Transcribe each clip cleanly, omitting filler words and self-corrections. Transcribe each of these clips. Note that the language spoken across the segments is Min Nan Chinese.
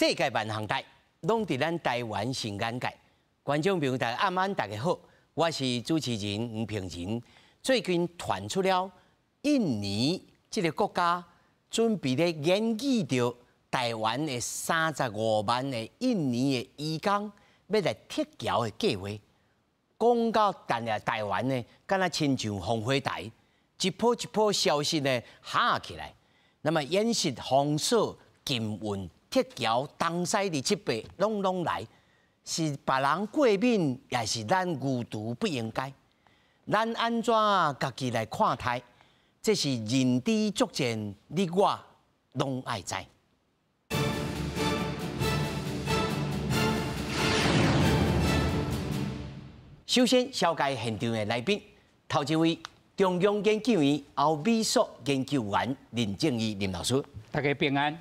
世界萬項代，攏佇咱台灣新眼界。觀眾朋友大家暗安，大家好，我是主持人吳平仁。最近傳出了印尼這个國家準備咧研議著台灣的35萬的印尼的移工欲來撤僑的計劃，講到但係台灣呢，敢若親像烽火台，一波一波消息呢響起來。那麼演習封鎖、禁運、撤僑、東西二七八，攏攏來，是別人過敏，抑是咱牛犢不應該？咱按怎家己來看待？這是認知作戰，你我攏愛知。首先，紹介現場的來賓，頭一位中央研究院歐美所研究員林正義林老師，大家平安。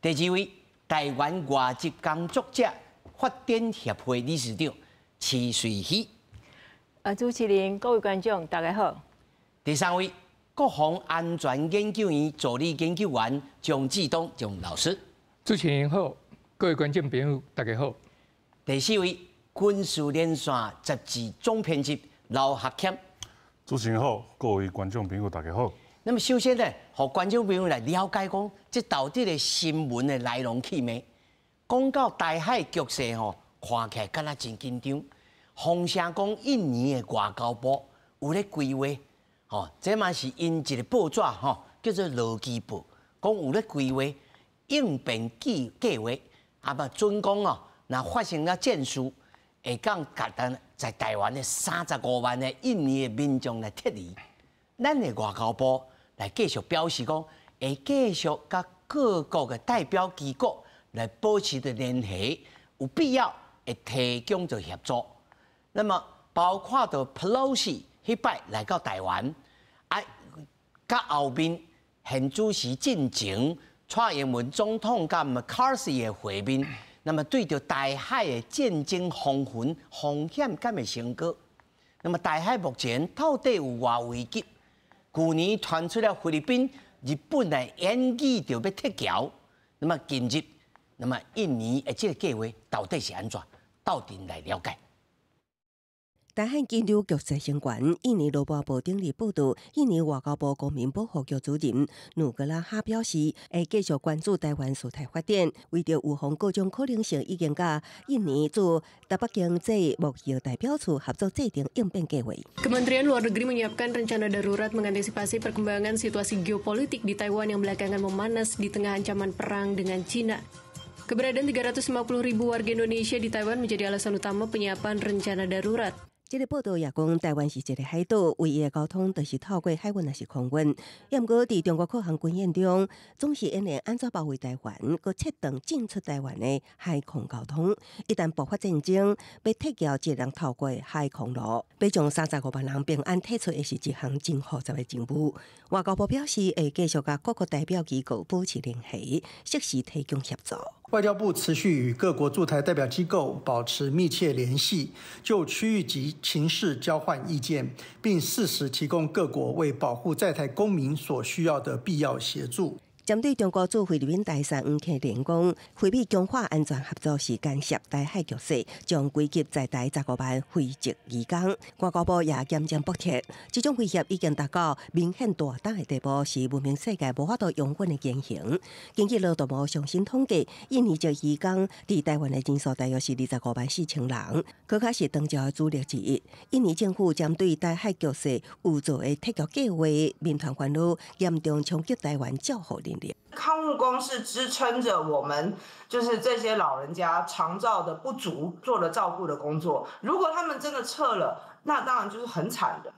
第二位台灣外籍工作者發展協會理事長徐瑞希。主持人、各位觀眾，大家好。第三位國防安全研究院助理研究員張志東張老師。主持人好，各位觀眾朋友，大家好。第四位軍事連線雜誌總編輯劉學謙。主持人好，各位觀眾朋友，大家好。那麼首先呢，予觀眾朋友來了解講，這到底的新聞的來龍去脈。講到台海局勢吼，看起來敢若真緊張。風聲講印尼的外交部有咧規劃，吼，這嘛是𪜶一個報紙吼，叫做《勞基報》，講有咧規劃應變計計劃，啊嘛準講哦，若發生了戰事，會當共咱在台灣的35萬的印尼的民眾來撤離。咱的外交部來繼續表示講，會繼續佮各國的代表機構來保持著聯繫，有必要會提供著協助。那麼包括著佩洛西彼擺來到台灣，啊，佮後面現主席進前蔡英文總統佮麥卡錫的會面，那麼對著台海的戰爭風雲風險敢會升高？那麼台海目前到底有偌危急？舊年傳出了菲律賓、日本來研議著欲撤僑，那麼近日，那麼印尼的這個計劃到底是按怎？鬥陣來了解。台海緊張局勢升懸，印尼羅巴報頂日報導，印尼外交部公民保護局主任努格拉哈表示，會繼續關注台灣事態發展，為著預防各種可能性，已經佮印尼駐台北經濟貿易代表處合作制定應變計劃。 Kementerian Luar Negeri menyiapkan rencana darurat mengantisipasi perkembangan situasi geopolitik di Taiwan yang belakangan memanas di tengah ancaman perang dengan China. Keberadaan 350 ribu warga Indonesia di Taiwan menjadi alasan utama penyiapan rencana darurat. 這个報道也講，台灣是一个海島，唯一的交通就是透過海運抑是空運。也毋過，佇中國酷航軍演中，總是演練按怎包圍台灣，閣切斷進出台灣的海空交通。一旦爆發戰爭，欲撤僑只能透過海空路，欲將35萬人平安撤出，會是一項真複雜的任務。外交部表示，會繼續佮各國代表機構保持聯繫，適時提供協助。外交部持續與各國駐台代表機構保持密切聯繫，就區域及情勢交換意見，並適時提供各國為保護在台公民所需要的必要協助。針對中國駐菲律賓大使黃克連講，菲美強化安全合作是干涉台海局勢，將歸集在台15萬菲籍移工。外交部也嚴正駁斥，這種威脅已經達到明顯大膽的地步，是文明世界無法度容忍的言行。根據勞動部上新統計，印尼籍移工佇台灣的人數大約是25萬4千人，閣較是當朝的主力之一。印尼政府針對台海局勢有做的撤僑計劃，民團煩惱嚴重衝擊台灣照護能力。看護工是支撐着我們，就是這些老人家長照的不足，做了照顧的工作。如果他們真的撤了，那當然就是很慘的，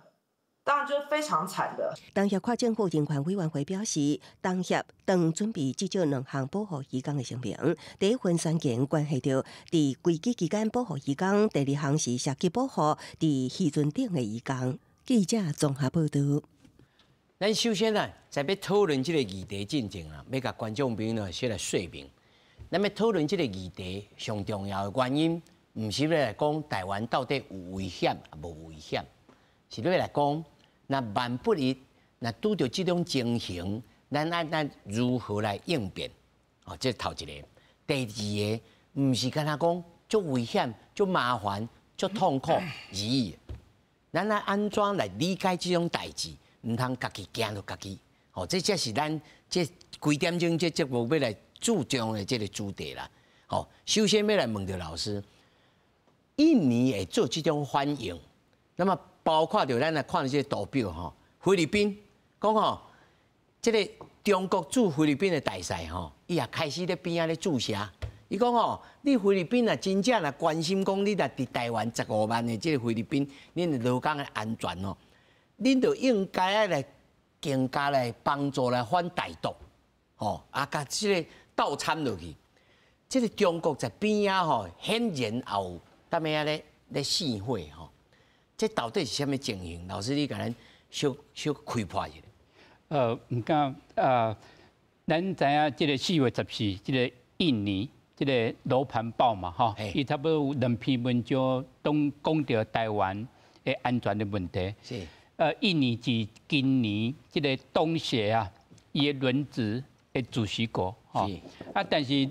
當然就是非常慘的。東協跨政府人權委員會表示，東協正準備至少兩項保護移工的聲明。第一份宣言關係著佇危機期間保護移工，第二項是涉及保護佇漁船頂的移工。記者綜合報導。咱首先呢，在欲討論這个議題進前啊，欲共觀眾朋友先來說明。咱欲討論這个議題上重要的原因，毋是欲來講台灣到底有危險抑無危險，是欲來講，若萬不一，若拄著這種情形，咱按咱如何來應變？哦，這是頭一个。第二个，毋是干焦講足危險、足麻煩、足痛苦而已。咱來按怎來理解這種代誌？毋通家己驚著家己。吼，這才是咱這幾點鐘這節目欲來注重的這个主題啦。吼，首先欲來問著老師，印尼會做這種反應，那麼包括著咱來看這个圖表吼，菲律賓講吼，這个中國駐菲律賓的大使吼，伊也開始咧邊仔咧注射。伊講吼，你菲律賓啊，真正若關心講，你若佇台灣十五萬的這个菲律賓，恁的勞工的安全哦，恁就應該愛來更加來幫助來反台獨，吼啊，共這个鬥參落去。這个中國在邊仔吼，顯然也有踮遐咧試火吼。這到底是啥物情形？老師，你共咱小小開破一下。毋敢啊，咱知影這个4月14，這个印尼這个羅盤報嘛，吼，伊差不多有兩篇文章，攏講著台灣的安全的問題。印尼是今年這个東協啊，伊的輪值的主席國，吼。啊，但是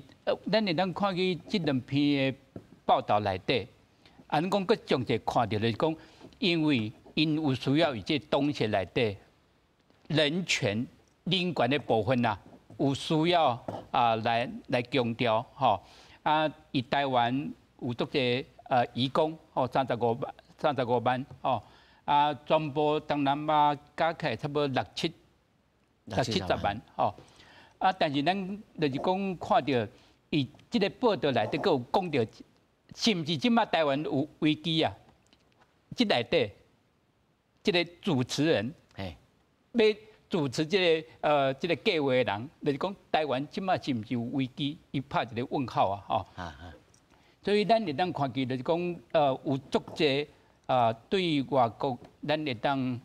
咱會當看見這兩篇的報道內底，啊，咱講閣詳細看著就是講，因為𪜶有需要佇這東協內底人權、人權的部分啊，有需要啊來強調吼。啊，佇台灣有足濟移工吼，35萬、35萬吼。啊，全部東南亞加起來差不多六七十萬吼。啊，但是咱就是講看著伊這个報道內底閣有講著，是毋是這擺台灣有危機啊？這內底這个主持人，欲主持這个計劃的人，就是講台灣這擺是毋是有危機？伊拍一个問號啊，吼。所以咱會當看見就是講，有足濟啊，對外國，咱會當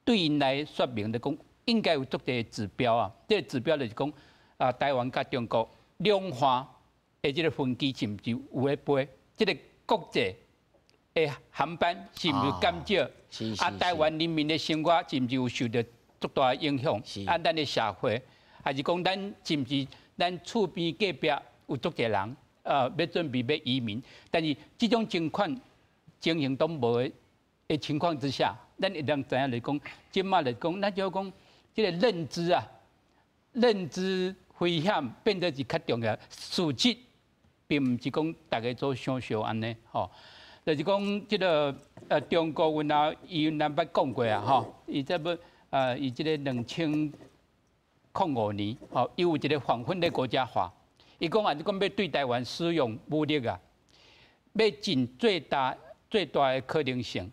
對𪜶來說明的講，應該有足濟指標啊。這个指標就是講，啊，台灣佮中國兩岸的這个飛機是毋是有咧飛？這个國際的航班是毋是減少？啊，台灣人民的生活是毋是有受著足大的影響？啊，咱的社會，還是講咱是毋是咱厝邊隔壁有足濟人，欲準備欲移民？但是這種情況情形都無的情況之下，咱會當知影來講，這擺來講，咱就講這个認知啊，認知危險變得是較重要。事實並毋是講大家所想像按呢，吼。就是講這个中國阮阿伊咱捌講過啊，吼，伊這欲伊這个2005年，吼，伊有一个反分裂國家法，伊講啊，你講欲對台灣使用武力啊，欲盡最大最大的可能性，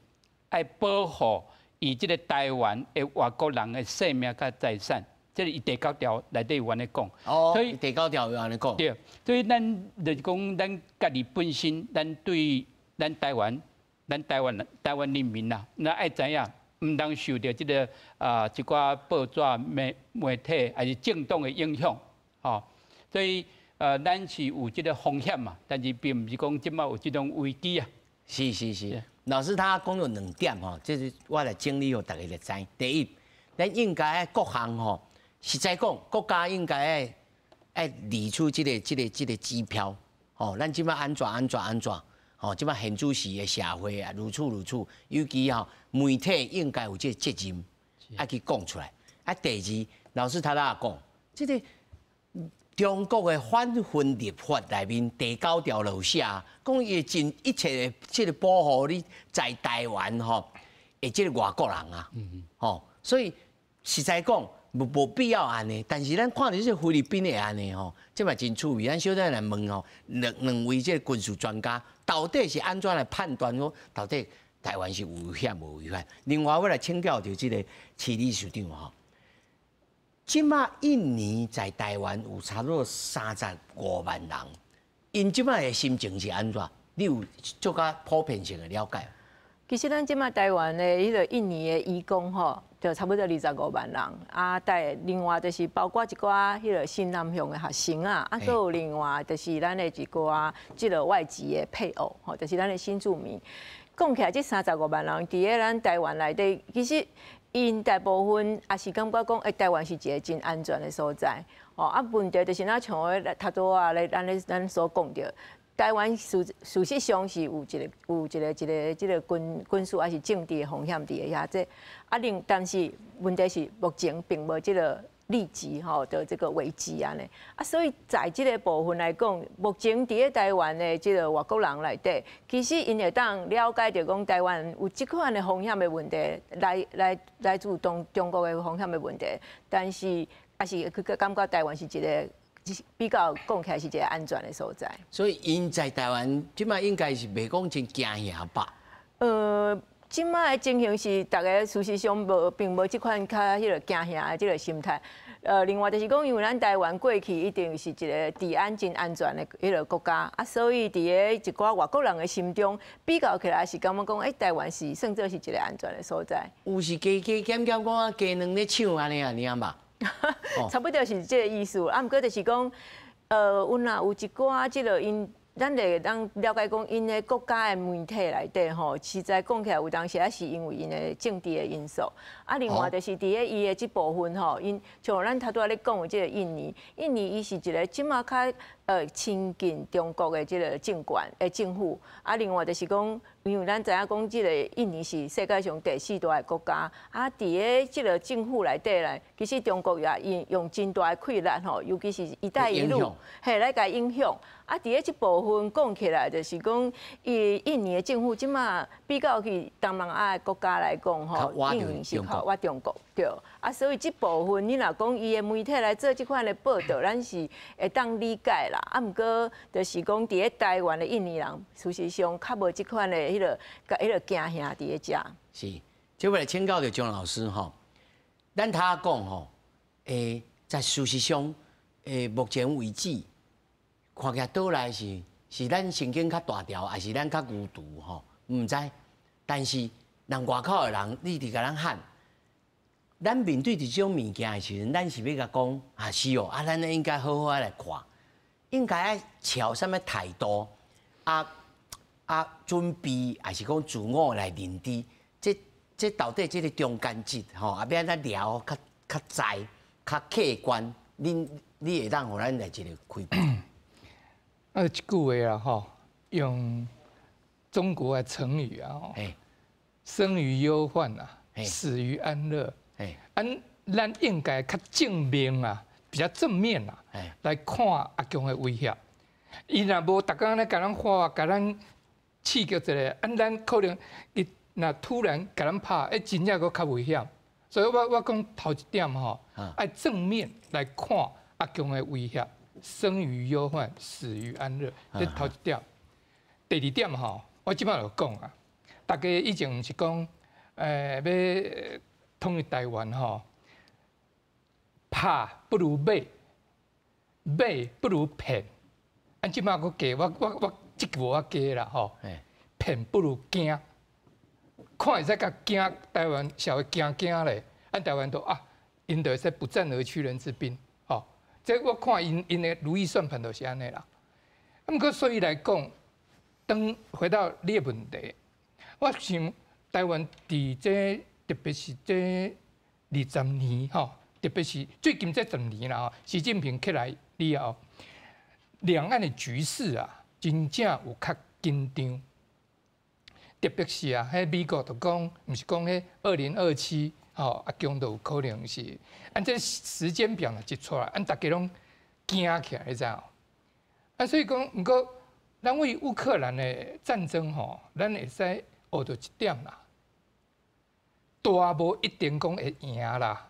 愛保護伊這个台灣的外國人的性命佮財產，這是伊第九條內底有按呢講。哦，所以第九條有按呢講。對，所以咱就是講，咱家己本身，咱對咱台灣，咱台灣台灣人民啊，咱愛知影，毋通受著這个啊一寡報紙媒體還是政黨的影響，吼。所以咱是有這个風險嘛，但是並毋是講這擺有這種危機啊。是是是，老師他講有兩點吼，這是我來整理予大家來知。第一，咱應該各項吼，實在講，國家應該愛愛擬出這个指標，吼，咱這擺按怎按怎按怎，吼，這擺現主時的社會啊，如此如此，尤其吼媒體應該有這個責任，愛去講出來。啊，第二，老師頭仔講，這个中國的反分裂法內面第九條就有寫，講伊會盡一切的這个保護你在台灣吼的這个外國人啊，吼，所以實在講無必要按呢。但是咱看著這菲律賓的按呢吼，這嘛真趣味。咱小等來問吼兩位這个軍事專家，到底是按怎來判斷說到底台灣是有危險無危險？另外，我來請教著這个徐理事長吼。這擺印尼在台灣有差不多35萬人，𪜶這擺的心情是按怎？你有足較普遍性的了解？其實咱這擺台灣的彼个印尼的移工吼，就差不多25萬人。啊，但另外就是包括一寡彼个新南向的學生啊，啊，閣有另外就是咱的一寡這个外籍的配偶，吼，就是咱的新住民。講起來，這三十五萬人佇咧咱台灣內底，其實𪜶大部分也是感覺講，欸，台灣是一个真安全的所在，哦，啊，問題就是若像我頭拄仔咧，咱咧咱所講著，台灣事實上是有一個這個軍事還是政治的風險佇咧遐，這啊另但是問題是目前並無這個立即吼的這個危機按呢，啊，所以在這個部分來講，目前佇咧台灣的這個外國人內底，其實𪜶會當了解著講台灣有這款的風險的問題，來自中國的風險的問題，但是還是去感覺台灣是一個比較講起來是一個安全的所在。所以𪜶在台灣這擺應該是袂講真驚嚇吧？這擺的情形是，逐家事實上無並無這款較彼個驚嚇的這個心態。另外就是講，因為咱台灣過去一定是一個治安真安全的彼個國家，啊，所以佇咧一寡外國人的心中，比較起來是感覺講，欸，台灣是算做是一個安全的所在。有是加加減減講雞卵咧搶按呢啊，爾吧？差不多是這個意思。啊，毋過就是講，阮若有一寡這個𪜶。咱會當了解講，𪜶的國家的媒體內底吼，實在講起來有當時也是因為𪜶的政治的因素。啊，另外就是佇咧伊的這部分吼，𪜶像咱頭拄仔咧講的這個印尼，印尼伊是一個這馬較親近中國的這個政權的政府。啊，另外就是講，因為咱知影講，這個印尼是世界上第四大的國家。啊，佇咧這個政府內底咧，其實中國也用真大的氣力吼，尤其是“一帶一路”嘿來共影響。啊，佇咧這部分講起來，就是講，伊印尼的政府這馬比較去東南亞的國家來講吼，印尼是較倚中國對。啊，所以這部分你若講伊的媒體來做這款的報導，咱是會當理解啦。啊，毋過就是講佇咧台灣的印尼人，事實上較無這款的彼個驚嚇佇咧遮。是，這位來請教著張老師吼，咱頭講吼，在事實上，目前為止，看起來倒來是咱神經較大條，還是咱較牛櫥吼？毋知。但是人外口的人，你佇共咱喊，咱面對這種物件的時陣，咱是欲共講啊是哦，啊咱應該好好來看，應該愛朝啥物態度啊準備，還是講自我來認知，這到底這個中間值吼，啊欲按怎聊較較知、較客觀，你會當予咱來一個開講。啊，一句話啦，吼，用中國的成語啊，吼，生於憂患啊，死於安樂。按咱應該較正面啊，比較正面啊，來看阿共的威脅。伊若無逐工咧共咱喊，共咱刺激一下，按咱可能伊若突然共咱拍，欸，真正閣較危險。所以我講頭一點吼，愛正面來看阿共的威脅。生於憂患，死於安樂。這頭一點。第二點吼，我這擺就講啊，大家以前毋是講，欲統一台灣吼，拍不如買，買不如騙。按這擺閣加，我這句無法加啦吼。騙不如驚，看會使共驚台灣社會驚驚咧，按台灣都啊，𪜶就會使不戰而屈人之兵。這我看𪜶的如意算盤就是按呢啦。啊，毋過所以來講，當回到你的問題，我想台灣佇這特別是這20年吼，特別是最近這十年啦吼，習近平起來以後，兩岸的局勢啊，真正有較緊張。特別是啊，彼美國就講，毋是講彼2027吼，阿共都有可能是，按這時間表若一出來，按逐家攏驚起來，你知無？啊，所以講，毋過，咱為烏克蘭的戰爭吼，咱會使學著一點啦。大無一定講會贏啦，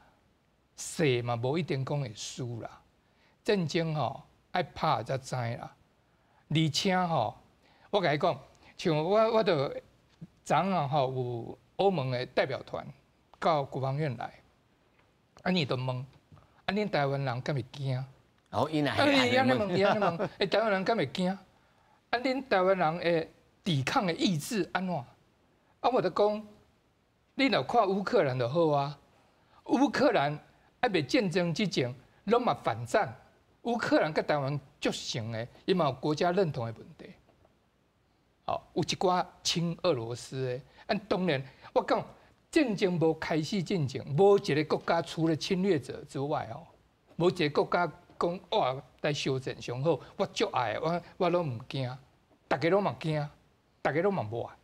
細嘛無一定講會輸啦。戰爭吼愛拍才知啦。而且吼，我共你講，像我著昨昏吼有歐盟的代表團到國防院來，啊，伊就問，啊，恁台灣人敢會驚？哦，𪜶來，啊，伊按呢問，伊按呢問，欸，台灣人敢會驚？啊，恁台灣人的抵抗的意志按怎？啊，我就講，你若看烏克蘭就好啊，烏克蘭還未戰爭之前，攏嘛反戰。烏克蘭佮台灣足像的，伊嘛有國家認同的問題。哦，有一寡親俄羅斯的，按當然，我講戰爭無開始進前，無一個國家除了侵略者之外哦，無一個國家講哇，來相戰上好，我足愛，我攏毋驚，逐家攏嘛驚，逐家攏嘛無愛。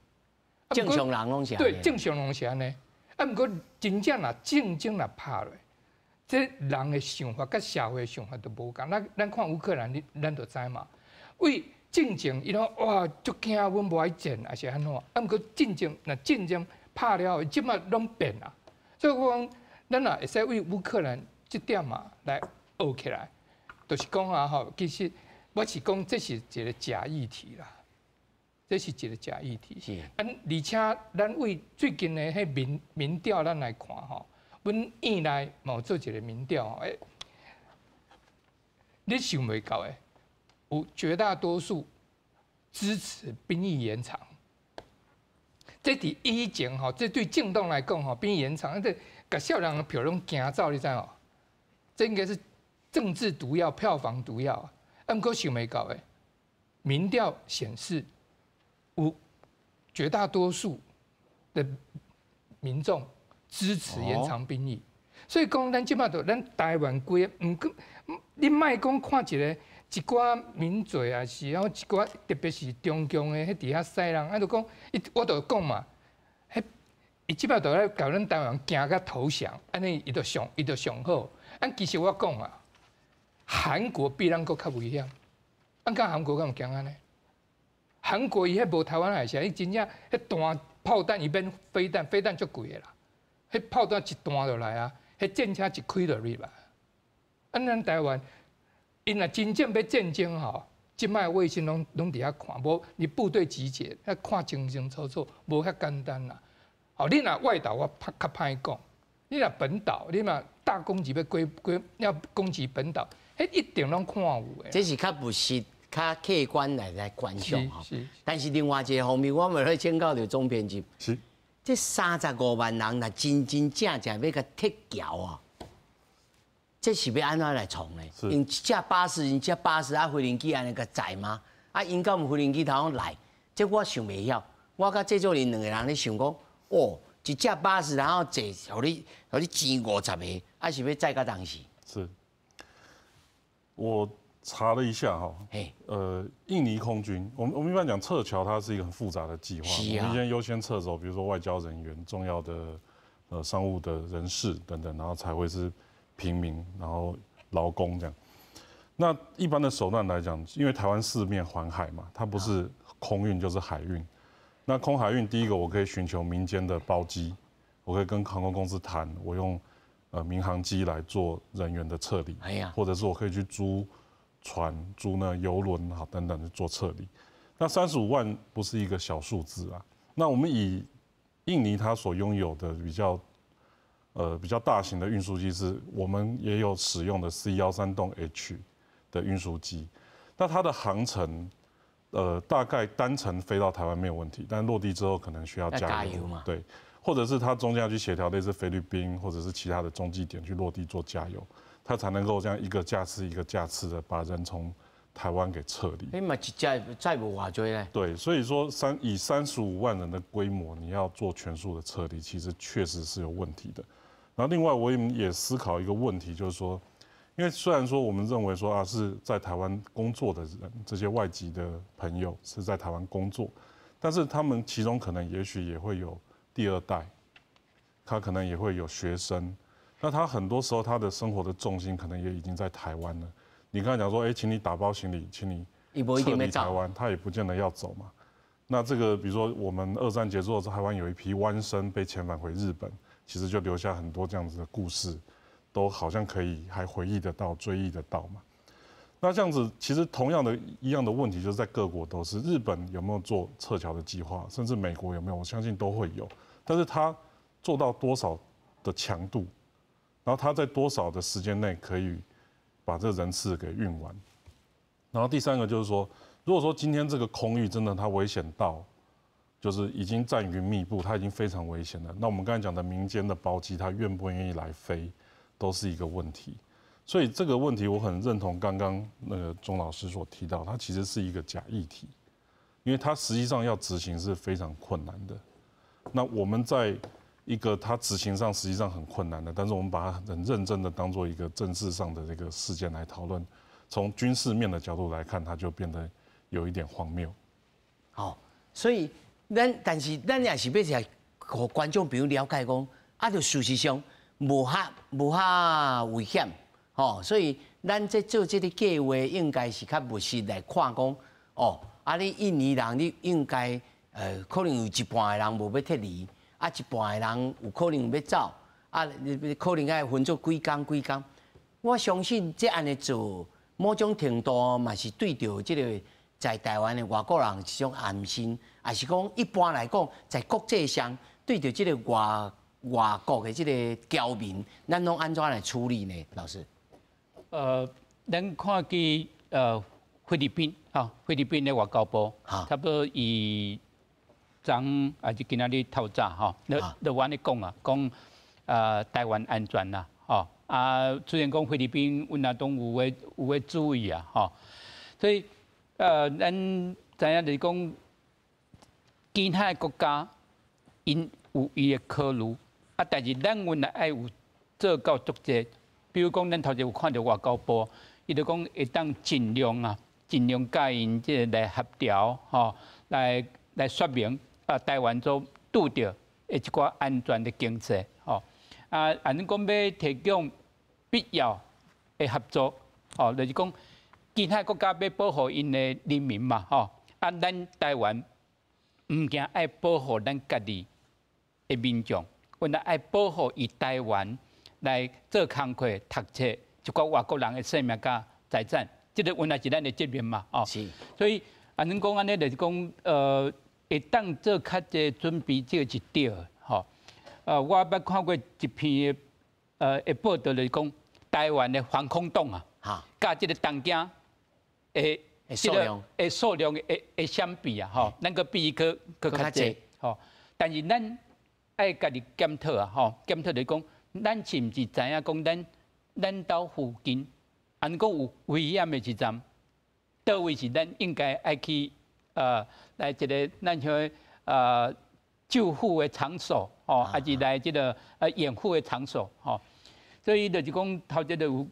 正常人攏是。對，正常攏是按呢。啊，毋過真正若戰爭若拍落，這人的想法佮社會的想法都無仝。咱看烏克蘭，你咱就知嘛。為戰爭，伊攏哇足驚，阮無愛戰，抑是按怎？啊，毋過戰爭若戰爭拍了後，這馬攏變啊。所以我講，咱若會使為烏克蘭這點啊來學起來，就是講啊吼，其實我是講這是一個假議題啦，這是一個假議題。啊，而且咱為最近的彼民調，咱來看吼，阮院內嘛有做一個民調，欸，你想袂到的，有絕大多數支持兵役延長。這佇以前吼，這對政黨來講吼，兵役延長，這共少年的票攏驚走，你知無？這應該是政治毒藥、票房毒藥啊！啊，毋過想袂到的，民調顯示有絕大多數的民眾支持延長兵役，所以講咱這馬就咱台灣規个，毋過你莫講看一个一寡民粹啊，是然後一寡特別是中共的彼佇遐使人，啊，就講，伊我就講嘛，彼伊這擺就來共咱台灣驚甲投降，按呢伊就上伊就上好。啊，其實我講啊，韓國比咱閣較危險。啊，敢韓國敢有驚按呢？韓國伊彼無台灣海峽，伊真正彼彈炮彈伊免飛彈，飛彈足貴的啦。彼炮彈一彈落來啊，彼戰車一開落去吧。啊，咱台灣，𪜶若真正欲戰爭吼，這擺衛星攏攏佇遐看，無你部隊集結，遐看清清楚楚，無遐簡單啦。吼，你若外島我較歹講，你若本島，你若大攻擊欲過過要攻擊本島，彼一定攏看有的。這是較務實、較客觀來觀賞吼。但是另外一個方面，我嘛欲請教著總編輯。這35萬人若真真正正欲共撤僑啊，這是欲按怎來創呢？用一架巴士，一架巴士啊，飛行機按呢共載嗎？啊，𪜶敢有飛行機通來？這我想袂曉。我佮製作人兩個人咧想講，哦，一架巴士然後坐，予你予你擠50個，啊是欲載到當時？是。我查了一下哈，印尼空軍，我們一般講撤僑，它是一個很複雜的計劃。我們先優先撤走，比如說外交人員、重要的商務的人士等等，然後才會是平民，然後勞工這樣。那一般的手段來講，因為台灣四面環海嘛，它不是空運就是海運。那空海運，第一個我可以尋求民間的包機，我可以跟航空公司談，我用民航機來做人員的撤離，或者是我可以去租船、租呢郵輪好等等做撤離。那三十五萬不是一個小數字啊。那我們以印尼它所擁有的比較大型的運輸機是，我們也有使用的 C-130H 的運輸機。那它的航程，大概單程飛到台灣沒有問題，但落地之後可能需要加油嘛。對，或者是它中間要去協調類似菲律賓或者是其他的中繼點去落地做加油，它才能夠這樣一個架次一個架次的把人從台灣給撤離。欸嘛一架載無偌濟咧。對，所以說以35萬人的規模，你要做全數的撤離，其實確實是有問題的。然後另外我也思考一個問題，就是說，因為雖然說我們認為說啊是在台灣工作的人，這些外籍的朋友是在台灣工作，但是他們其中可能也許也會有第二代，他可能也會有學生，那他很多時候他的生活的重心可能也已經在台灣了。你剛才講說，哎，請你打包行李，請你撤離台灣，他也不見得要走嘛。那這個，比如說我們二戰結束後，台灣有一批灣生被遣返回日本，其實就留下很多這樣子的故事，都好像可以還回憶得到、追憶得到嘛。那這樣子，其實同樣的一樣的問題，就是在各國都是，日本有沒有做撤僑的計劃，甚至美國有沒有，我相信都會有。但是他做到多少的強度，然後他在多少的時間內可以把這人次給運完。然後第三個就是說，如果說今天這個空域真的它危險到，就是已經戰雲密布，它已經非常危險了。那我們剛才講的民間的包機，它願不願意來飛，都是一個問題。所以這個問題我很認同剛剛那個鍾老師所提到，它其實是一個假議題，因為它實際上要執行是非常困難的。那我們在一个它执行上实际上很困难的，但是我们把它很认真的当做一个政治上的这个事件来讨论，从军事面的角度来看，它就变得有一点荒谬。好，所以咱但是咱也是欲来予观众朋友了解讲，啊，就事实上無遐無遐危險，吼，所以咱這做這个計劃應該是較務實來看講，哦，啊，你印尼人你應該，可能有一半的人無欲撤離，啊，一半的人有可能欲走，啊，可能愛分做幾工幾工。我相信這按呢做，某種程度嘛是對著這个在台灣的外國人一種安心，抑是講一般來講，在國際上對著這个外外國的這个僑民，咱攏按怎來處理呢？老師？咱看見菲律賓啊，菲律賓的外交部，差不多伊昨抑是今仔日透早吼，就按呢講啊，講台灣安全啦，吼啊，雖然講菲律賓阮也攏有咧注意啊，吼，所以咱知影就是講，其他的國家𪜶有伊的考慮，啊，但是咱阮也愛有做到足濟，比如講，咱頭前有看著外交部，伊就講會當盡量啊，盡量佮𪜶這个來協調，吼，來說明啊，台灣所拄著的一寡安全的經濟，吼，啊，按呢講欲提供必要的合作，吼，就是講其他國家欲保護𪜶的人民嘛，吼，啊，咱台灣毋驚愛保護咱家己的民眾，阮也愛保護以台灣來做工課、讀冊一寡外國人的生命佮財產，這个原來是咱的責任嘛，哦。所以按呢講按呢，就是講，會當做較濟準備，這個是對的，吼。我捌看過一篇的，的報道，就是講台灣的防空洞啊，佮這个東京的數量的數量的相比啊，吼，咱閣比伊閣閣較濟，吼。但是咱愛家己檢討啊，吼，檢討就是講，咱是毋是知影講咱咱兜附近，按講有危險的時陣，佗位是咱應該愛去來一个咱像救護的場所，吼，抑是來這个掩護的場所，吼。所以就是講頭一个有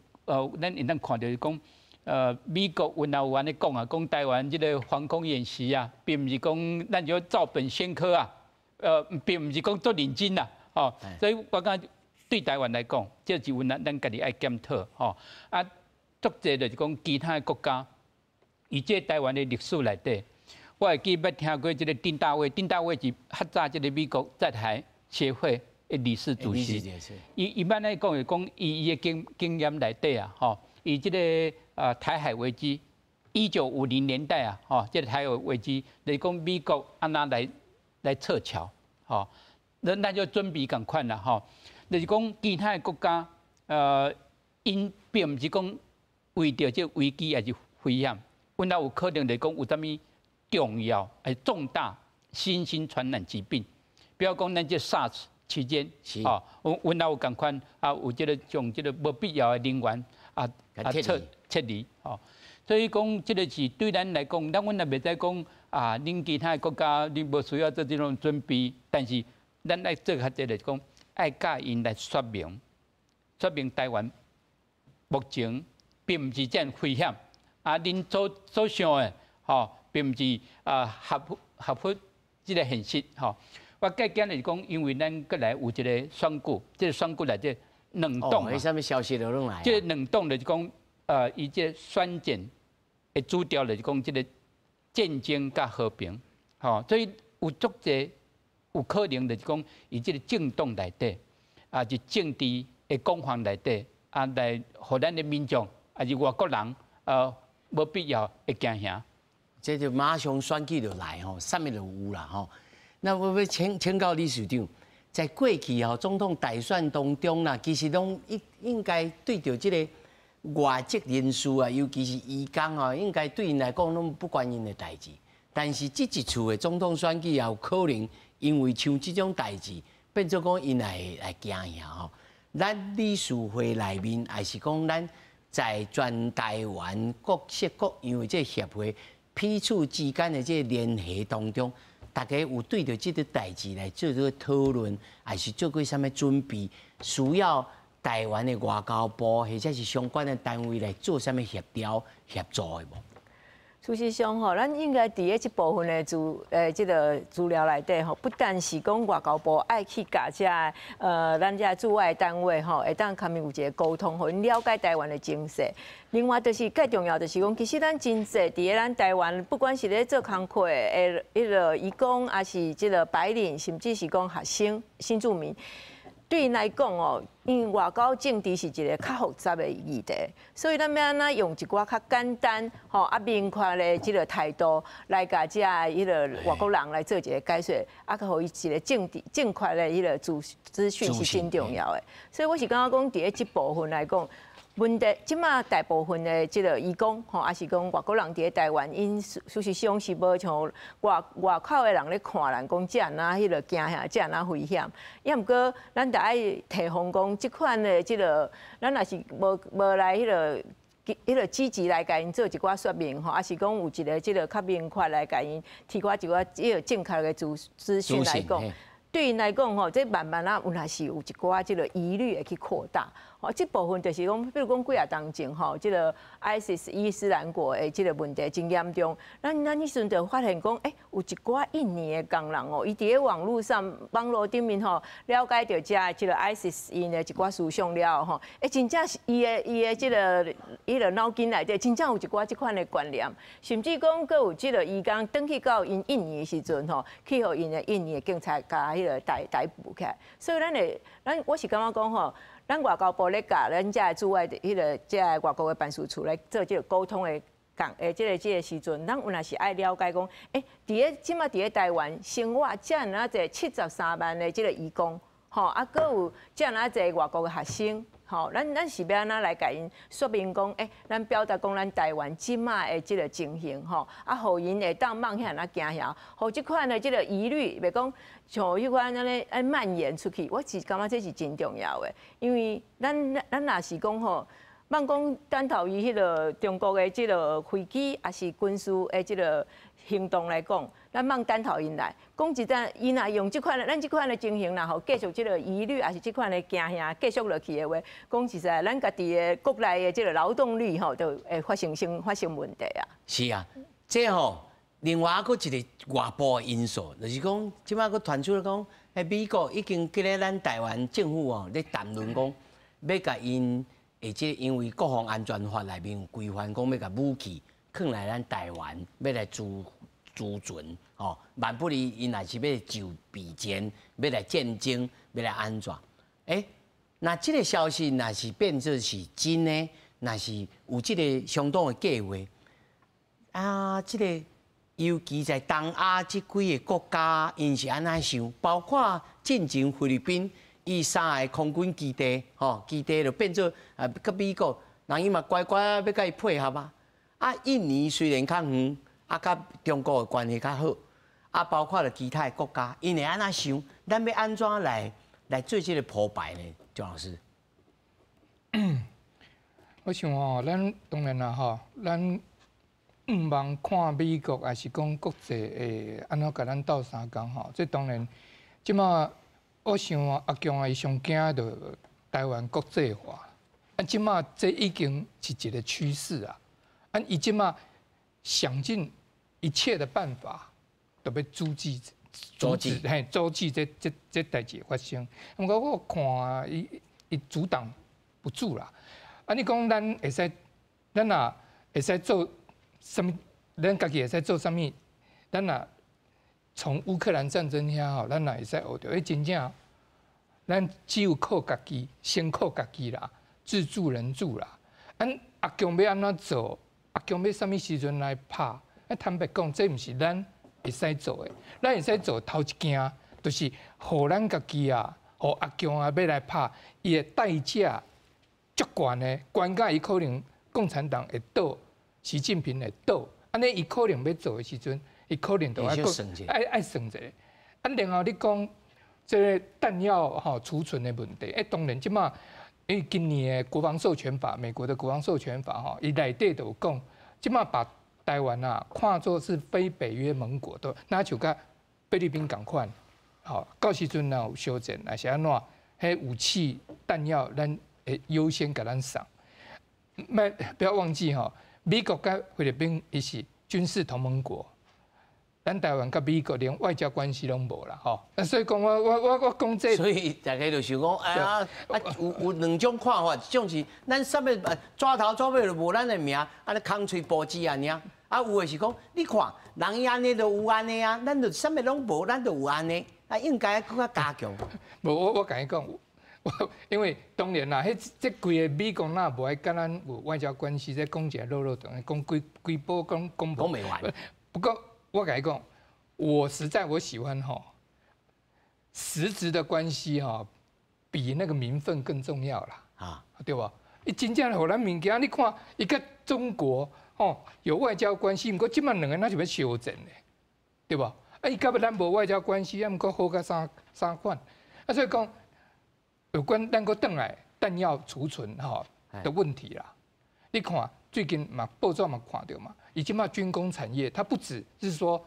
咱會當看著是講，美國原來有按呢講啊，講台灣這个防空演習啊，並毋是講咱就照本宣科啊，並毋是講足認真啦，吼。所以我感覺對台灣來講，這是阮咱咱家己愛檢討，吼。啊，足濟就是講其他的國家，以這台灣的歷史內底，我會記捌聽過這个丁大衛，丁大衛是較早這个美國在台協會的理事主席。伊一般來講，是講伊伊的經驗內底啊，吼，伊這个台海危機，1950年代啊，吼，這个台海危機，就是講美國按怎來撤僑，吼，那就準備仝款啦，吼，就是講其他的國家，𪜶並毋是講為著這危機抑是危險，阮也有可能就是講有啥物重要、抑重大新興傳染疾病，比如講咱這 SARS 期間，吼，阮阮也有仝款啊，有這个將這个無必要的人員啊撤離，吼，所以講這个是對咱來講，咱阮也袂使講啊，恁其他的國家恁無需要做這種準備，但是咱愛做較濟就是講，愛佮𪜶來說明，說明台灣目前並毋是遮爾危險，啊，恁所想的，吼，並毋是啊合乎這个現實，吼。我計講就是講，因為咱閣來有一個選舉，這个選舉內底兩黨啊，啥物消息都攏來。這个兩黨就是講，伊這个選戰的主調就是講這个戰爭佮和平，吼，所以有足濟有可能就是講，伊這个政黨內底，啊，是政治的攻防內底，啊，來予咱的民眾，抑是外國人，無必要會驚嚇。這就馬上選舉就來吼，啥物都有啦吼。那我欲請教理事長，在過去吼總統大選當中啦，其實攏應該對著這个外籍人士啊，尤其是移工吼，應該對𪜶來講攏不關𪜶的代誌。但是這一次的總統選舉也有可能因為像這種代誌，變做講𪜶來驚嚇吼。咱理事會內面，抑是講咱在全台灣各式各樣的這個協會彼此之間的這個聯繫當中，大家有對著這个代誌來做這个討論，還是做過啥物準備？需要台灣的外交部或者是相關的單位來做啥物協調協助的無？事實上吼，咱應該佇咧這部分的這个資料內底吼，不但是講外交部愛去共這咱這駐外單位吼，會當共𪜶有一个溝通，予𪜶了解台灣的情勢。另外就是較重要就是講，其實咱真濟佇咧咱台灣，不管是咧做工課的彼个移工，抑是這个白領，甚至是講學生、新住民。對𪜶來講哦，因為外交政治是一个較複雜的議題，所以咱欲按怎用一寡較簡單、吼啊明確的這个態度來共這彼个外國人來做一个解說，啊，予伊一个正正確的彼个資訊是真重要的。所以我是感覺講，佇咧這部分來講，問題這馬大部分的這个移工吼，抑是講外國人佇咧台灣，𪜶事實上是無像外外口的人咧看咱講這按怎彼个驚嚇，這按怎危險。抑毋過咱著愛提防講，這款的這个，咱若是無無來彼个彼个積極來共𪜶做一寡說明吼，抑是講有一个這个較明確來共𪜶提供一寡這个正確的資訊來講。對𪜶來講吼，這慢慢仔有若是有一寡這个疑慮會去擴大。吼，這部分就是講，比如講幾仔冬前吼，這个 ISIS 伊斯蘭國的這个問題真嚴重。咱彼時陣就發現講，有一寡印尼的工人哦，伊佇咧網路上、網路頂面吼，了解著這這个 ISIS 𪜶的一寡思想了後吼，真正是伊的這个彼个腦筋內底，真正有一寡這款的觀念，甚至講閣有這个移工轉去到𪜶印尼的時陣吼，去予𪜶的印尼的警察共彼个逮捕起來。所以咱會，咱我是感覺講吼，咱外交部咧共咱遮駐外的彼个遮外國的辦事處來做這个溝通的講，這个時陣，咱有若是愛了解講，佇咧這馬佇咧台灣生活遮爾仔濟73萬的這个移工，吼，啊，閣有遮爾仔濟外國的學生，吼，咱是欲按怎來共𪜶說明講，咱表達講咱台灣這馬的這个情形，吼，啊，予𪜶會當莫遐爾驚嚇，予這款的這个疑慮，袂講像彼款按呢愛蔓延出去，我是感覺這是真重要的，因為咱若是講吼，莫講等頭伊彼个中國的這个飛機，抑是軍事的這个行動來講，咱莫等頭𪜶來，講實在，伊若用這款，咱這款的情形，若予繼續這个疑慮，抑是這款的驚嚇繼續落去的話，講實在，咱家己的國內的這个勞動力吼，就會發生問題啊。是啊，這吼另外閣一个外部的因素，就是講，這擺閣傳出來講，美國已經佮咧咱台灣政府哦咧談論講，欲共𪜶，而且因為國防安全法內面有規範，講欲共武器囥來咱台灣，欲來儲存，吼，萬不離𪜶若是欲就備戰，欲來戰爭，欲來按怎？那這个消息若是變做是真的，若是有這个相當的計劃，啊，這个尤其在東亞這幾个國家，𪜶是按怎想？包括進前菲律賓，伊三个空軍基地，吼，基地就變做啊，佮美國，人伊嘛乖乖欲共伊配合啊。啊，印尼雖然較遠，啊，佮中國的關係較好，啊，包括了其他的國家，𪜶會按怎想？咱欲按怎來做這个鋪排呢？鍾老師，我想哦，咱當然啦吼，咱毋茫看美國，抑是講國際會按怎共咱鬥相共吼？這當然，這馬我想阿共啊，伊上驚著台灣國際化。啊，這馬這已經是一个趨勢啊！啊，伊這馬想盡一切的辦法，都欲阻止嘿，阻止這代誌發生。毋過我看伊伊阻擋不住啦。啊，你講咱會使，咱若會使做啥物？咱家己會使做啥物？咱若從烏克蘭戰爭遐吼，咱若會使學著，真正，咱只有靠家己，先靠家己啦，自助人助啦。按阿共欲按怎做？阿共欲啥物時陣來拍？啊，坦白講，這毋是咱會使做的。咱會使做頭一件，就是予咱家己啊，予阿共啊欲來拍，伊的代價足懸的，懸甲伊可能共產黨會倒，習近平會倒，按呢伊可能欲做的時陣，伊可能就愛愛算一下。啊，然後你講這个彈藥吼儲存的問題，當然這馬因為今年的國防授權法，美國的國防授權法吼，伊內底就有講，這馬把台灣啊看作是非北約盟國的，那就佮菲律宾仝款，吼，到时阵若有相战，还是按怎，彼武器弹药，咱会优先共咱送。莫不要忘记吼，美国佮菲律宾伊是军事同盟国，咱台湾佮美国连外交关系拢无啦，吼。啊，所以讲我讲这，所以大家就想讲，哎呀，啊有两种看法，一种是咱啥物纸头纸尾就无咱的名，按呢空喙报纸按呢。啊，有的是讲，你看人伊按呢就有按呢啊，咱就啥物拢无，咱就有按呢，啊，应该阁较加强。无，我共你讲，我因为当然啦，彼这规个美国若无爱佮咱有外交关系，这讲起来落落长，讲规规波讲讲讲袂完。不过我共你讲，我实在我喜欢吼，实质的关系吼，比那个名分更重要啦。啊，对无？伊真正予咱物件，你看伊佮中国。哦，有外交关系，毋过这马两个若是欲相战的，对无？啊，伊佮咱无外交关系，啊，毋过好甲啥啥款？啊，所以讲有关咱阁转来弹药储存吼的问题啦。你看最近嘛报纸嘛看著嘛，伊这马军工产业，它不只是说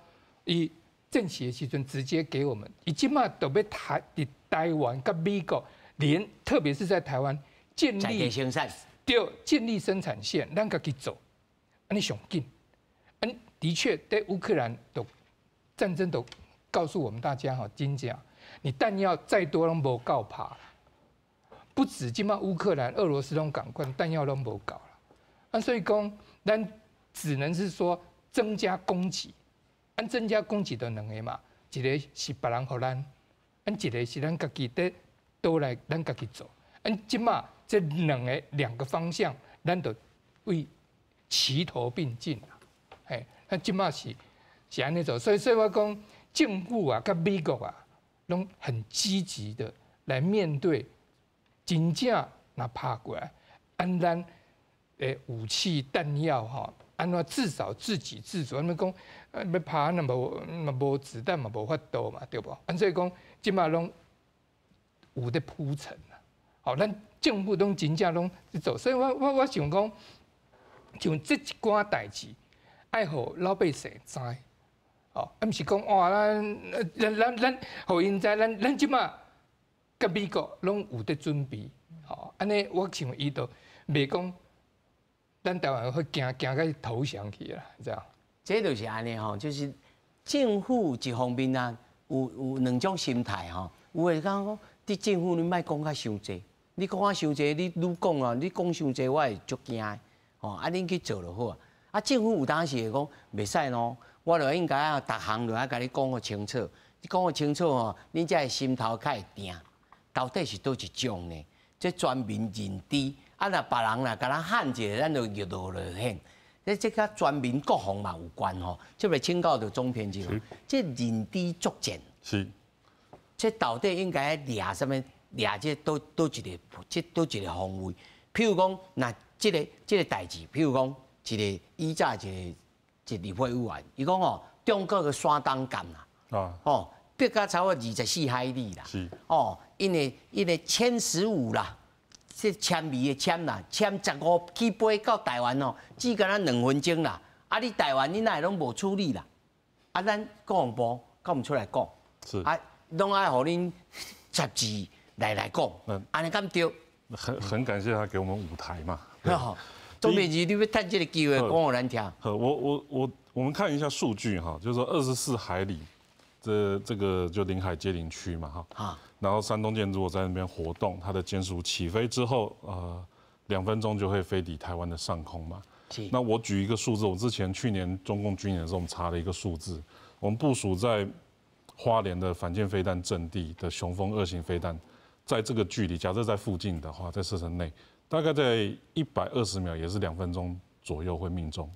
伊战时的时阵直接给我们，伊这马都欲伫台湾佮美国连，特别是在台湾建立生产，对，建立生产线，咱家己做。按呢上紧，嗯，的确，对乌克兰的战争都告诉我们大家哈，真正你弹药再多拢无够拍，不止这马乌克兰、俄罗斯拢仝款，弹药拢无够啦。啊，所以讲，咱只能是说增加供給，按增加供給的兩個嘛，一个是別人予咱，按一个是咱家己佇倒來咱家己做。按這馬這兩個方向，咱就為齊頭並進啦，嘿，咱這馬是按呢做，所以我講政府啊，佮美國啊，攏很積極的來面對，真正若拍過來，按咱的武器彈藥吼，按怎至少自給自足，按呢講，欲拍若無嘛無子彈嘛無法度嘛，對無？按所以講，這馬攏有咧鋪陳啦，吼，咱政府攏真正攏咧做，所以我想講。像這一寡代誌，愛予老百姓知，哦，啊，毋是講哇，咱咱咱咱，予𪜶知，咱咱這馬佮美國攏有咧準備，吼，按呢我想伊就袂講，咱台灣會驚驚甲投降去啦，這樣。這就是按呢吼，就是政府一方面啊，有兩種心態吼，有的講講，佇政府你莫講甲傷濟，你講甲傷濟，你愈講啊，你講傷濟，我會足驚的。哦，啊，恁去做就好啊。啊，政府有當時會講袂使喏，我就應該啊，逐項都愛共你講予清楚。你講予清楚吼，恁才會心頭較會定。到底是佗一種呢？這全民認知，啊，若別人若共咱喊一下，咱就熱落落去。這佮全民國防嘛有關吼。這欲請教著總編輯，這認知作戰是，這到底應該掠啥物？掠這佗一个，這佗一个方位？譬如講，若這個代誌，譬如講，一個以早一個一立法委員，伊講哦，中國的山東艦啦，哦，逼甲差不多24海里啦，哦，𪜶的殲15啦，這殲二的殲啦，殲十五起飛到台灣哦，只干焦2分鐘啦，啊，你台灣你哪會攏無處理啦？啊，咱國防部敢毋出來講？啊，攏愛予恁雜誌來講，按呢敢對？很感謝他給我們舞台嘛。總編輯，你欲趁這个機會講予咱聽。好，我們看一下數據哈，就是說24海里，這個就領海接鄰區嘛哈。然後山東艦如果在那邊活動，它的殲15起飛之後，2分鐘就會飛抵台灣的上空嘛。那我舉一個數字，我之前去年中共軍演的時候，我們查了一個數字，我們部署在花蓮的反艦飛彈陣地的雄風二型飛彈，在這個距離，假設在附近的話，在射程內，大概在120秒，也是2分鐘左右會命中。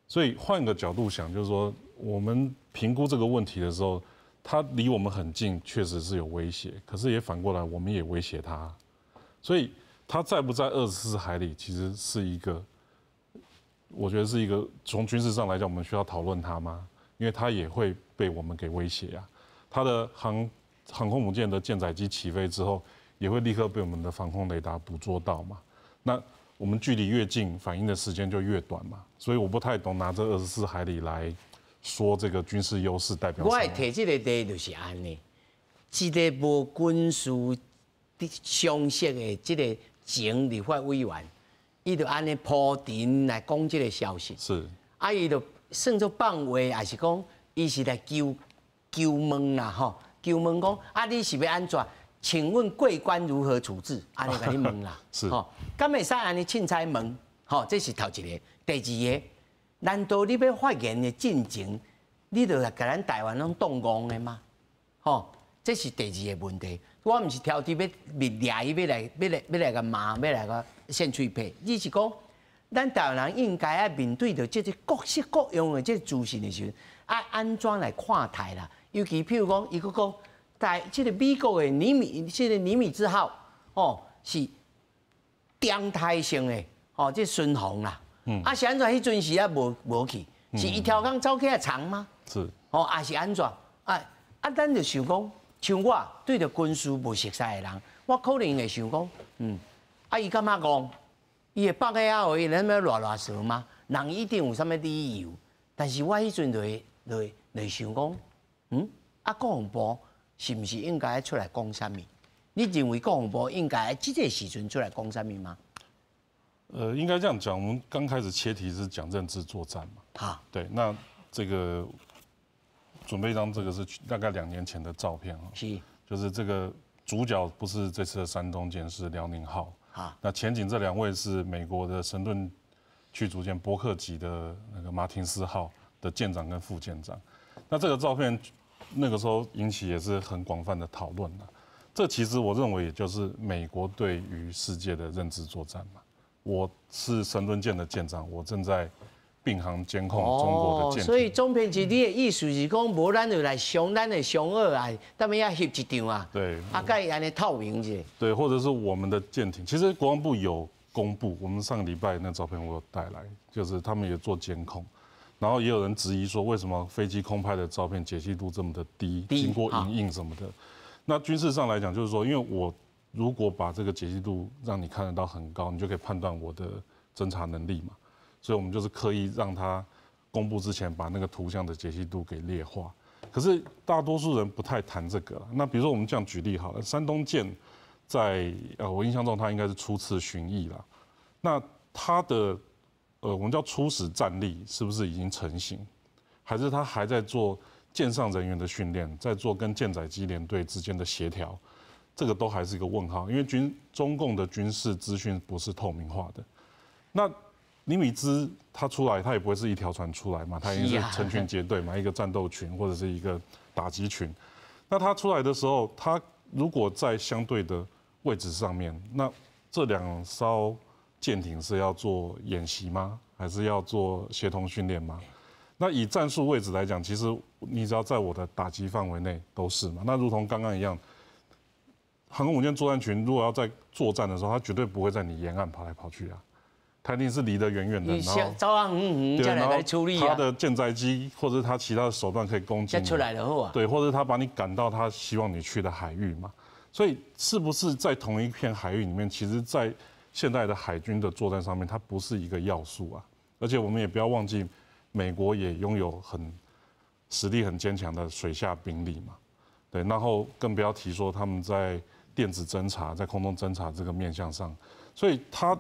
所以換個角度想，就是說，我們評估這個問題的時候，它離我們很近，確實是有威脅。可是也反過來，我們也威脅它。所以它在不在24海里，其實是一個，我覺得是一個從軍事上來講，我們需要討論它嗎？因為它也會被我們給威脅啊。它的航空母艦的艦載機起飛之後，也會立刻被我們的防空雷達捕捉到嘛。那我們距離越近，反應的時間就越短嘛。所以我不太懂拿這24海里來说这个军事优势代表。我會提這個例就是按呢，這个無軍事常識的這个前立法委員，伊就按呢鋪陳來講這个消息。啊，伊就算做放話，抑是講伊是來求求問啦，吼，求問講啊，你是欲按怎？請問貴官如何處置？按呢共你問啦，吼，敢會使按呢凊彩問？吼，這是頭一个。第二个，難道你欲發言的進前，你就來共咱台灣攏當戇的嗎？吼，這是第二个問題。我毋是挑剔欲掠伊，欲來欲來欲來共罵，欲來共扇喙皮。你是講，咱台灣人應該愛面對著這個各式各樣的這個資訊的時陣，愛按怎來看待啦？尤其譬如講，伊閣講，在這个美國的尼米，這个尼米茲號，哦，是常態性的，哦，這巡防啦。啊，是按怎？彼陣時猶無去，是伊刁工走起來藏嗎？哦，抑是按怎？啊啊，咱就想講，像我對著軍事無熟似的人，我可能會想講，啊，伊感覺戇？伊會放遐予伊咧欲賴賴趖嗎？人一定有啥物理由？但是我彼陣就會就會就會想講，啊，國防部是毋是應該出來講啥物？你認為國防部應該這个時陣出來講啥物嗎？應該這樣講，我們剛開始切題是講認知作戰嘛。對，那這個準備一張，這個是大概2年前的照片啊。就是這個主角不是這次的山東艦，是遼寧號。那前景這兩位是美國的神盾驅逐艦伯克級的那個馬廷斯號的艦長跟副艦長。那這個照片那個時候引起也是很廣泛的討論了。這其實我認為也就是美國對於世界的認知作戰嘛。我是神盾艦的艦長，我正在並航監控中國的艦艇。所以總編輯，你的意思是講，無咱就來商，咱的商討啊，踮遐翕一張啊。對。啊，共伊按呢透明者。對，或者是我們的艦艇，其實國防部有公布，我們上個禮拜那照片我有帶來，就是他們也做監控，然後也有人質疑說，為什麼飛機空拍的照片解析度這麼的低，經過影印什麼的。那軍事上來講，就是說，因為我如果把這個解析度讓你看得到很高，你就可以判斷我的偵察能力嘛。所以我們就是刻意讓它公布之前把那個圖像的解析度給劣化。可是大多數人不太談這個了。那比如說我們這樣舉例好了，山東艦在我印象中它應該是初次巡弋了。那它的我們叫初始戰力是不是已經成型？還是它還在做艦上人員的訓練，在做跟艦載機聯隊之間的協調？這個都還是一個問號，因為中共的軍事資訊不是透明化的。那尼米茲他出來，他也不會是一條船出來嘛，他一定是成群結隊嘛，一個戰鬥群或者是一個打擊群。那他出來的時候，他如果在相對的位置上面，那這兩艘艦艇是要做演習嗎？還是要做協同訓練嗎？那以戰術位置來講，其實你只要在我的打擊範圍內都是嘛。那如同剛剛一樣，航空母艦作戰群如果要在作戰的時候，他絕對不會在你沿岸跑來跑去啊，他一定是離得遠遠的，然後走啊遠遠才來處理啊。他的艦載機或者是他其他的手段可以攻擊你。出來就好啊。對，或者他把你趕到他希望你去的海域嘛。所以是不是在同一片海域裡面，其實，在現代的海軍的作戰上面，它不是一個要素啊。而且我們也不要忘記，美國也擁有很實力很堅強的水下兵力嘛。對，然後更不要提說他們在電子偵察、在空中偵察這個面向上，所以他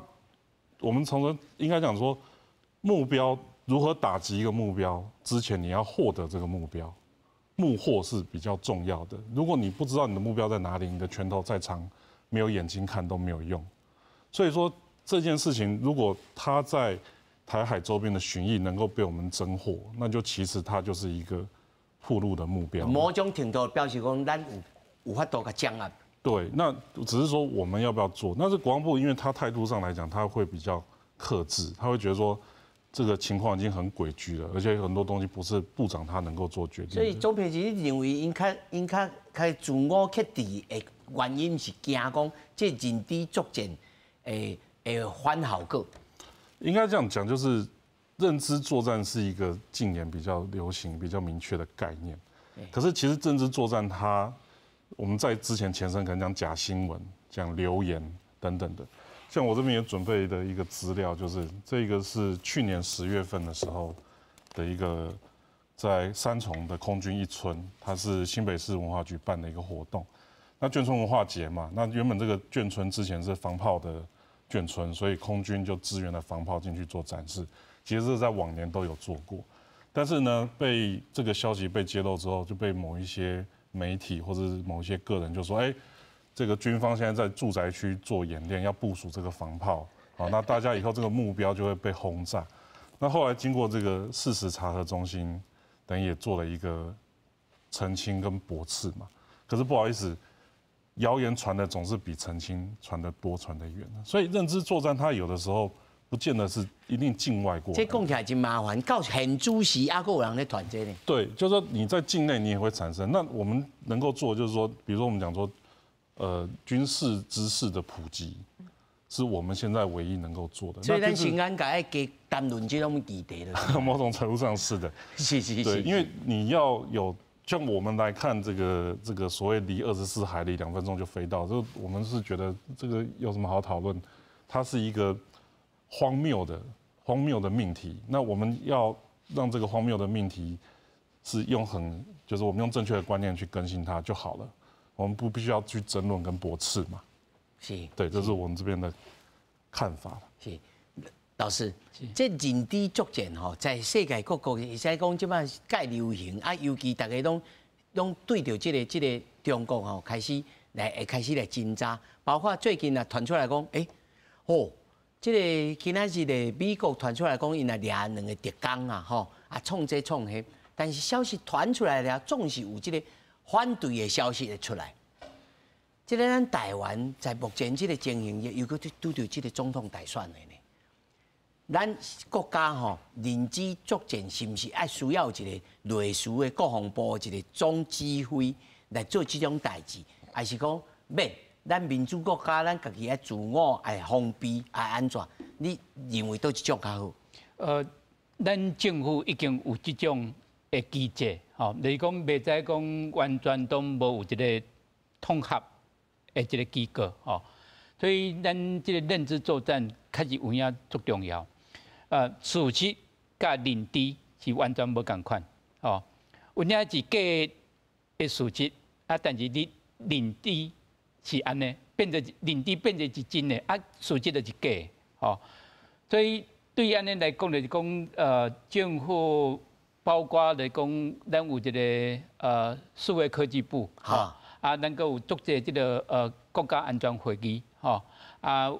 我們從中應該講說，目標如何打擊一個目標之前，你要獲得這個目標，目獲是比較重要的。如果你不知道你的目標在哪裡，你的拳頭再長，沒有眼睛看都沒有用。所以說這件事情，如果他在台海周邊的巡弋能夠被我們偵獲，那就其實它就是一個暴露的目標。某種程度表示講，咱有法度共掌握。對，那只是說我們要不要做？那是國防部，因為他態度上來講，他會比較克制，他會覺得說這個情況已經很詭譎了，而且很多東西不是部長他能夠做決定。所以總編輯，你認為𪜶較𪜶較較自我克制的原因是驚講這認知作戰會反效果？應該這樣講，就是認知作戰是一個近年比較流行、比較明確的概念。可是其實認知作戰它，我們在之前前身可能講假新聞、講流言等等的。像我這邊也準備的一個資料，就是這個是去年10月份的時候的一個在三重的空军一村，它是新北市文化局办的一个活动。那眷村文化节嘛，那原本这个眷村之前是防炮的眷村，所以空军就支援了防炮进去做展示。其实这在往年都有做过，但是呢，被这个消息被揭露之后，就被某一些媒体或者是某一些个人就说：“哎，这个军方现在在住宅区做演练，要部署这个防炮，好，那大家以后这个目标就会被轰炸。”那后来经过这个事实查核中心等也做了一个澄清跟驳斥嘛。可是不好意思，谣言传的总是比澄清传的多、传的远。所以认知作战它有的时候不见得是一定境外过。这讲起来真麻烦，到现主时犹阁有人咧传这呢。对，就是说你在境内你也会产生。那我们能够做就是说，比如说我们讲说，军事知识的普及，是我们现在唯一能够做的。所以咱新安该爱加谈论这种议题了。某种程度上是的。对，因为你要有像我们来看这个所谓离24海里2分钟就飞到，这我们是觉得这个有什么好讨论？它是一个荒谬的命题。那我们要让这个荒谬的命题是用很就是我们用正确的观念去更新它就好了。我们不必须要去争论跟驳斥嘛。对，这是我们这边的看法。是，老师，这认知作战吼，在世界各国会使讲这摆盖流行啊，尤其大家拢对著这个中国吼，开始来侦查，包括最近啊传出来讲，欸，哦，这个今仔日的美国传出来讲，𪜶来掠两个特工啊，吼啊创这创彼，但是消息传出来了，总是有这个反对的消息会出来。这个咱台湾在目前这个情形，又阁拄著这个总统大选的呢。咱国家吼认知作战是毋是爱需要一个类似的国防部一个总指挥来做这种代志，还是讲免？咱民主国家，咱家己爱自我爱防备爱按怎？你认为佗一种较好？咱政府已经有这种的机制，吼，就是讲袂使讲完全都无有一个统合的一个机构，吼，所以咱这个认知作战确实有影足重要。事实佮认知是完全无仝款，吼，有影是假的事实，啊，但是你认知是按呢，变做认知变做是真的，啊，事实就是假的，吼。所以对按呢来讲，就是讲，政府包括来讲，咱有一个数位科技部，吼，啊，咱阁有组织这个国家安全会议，吼，啊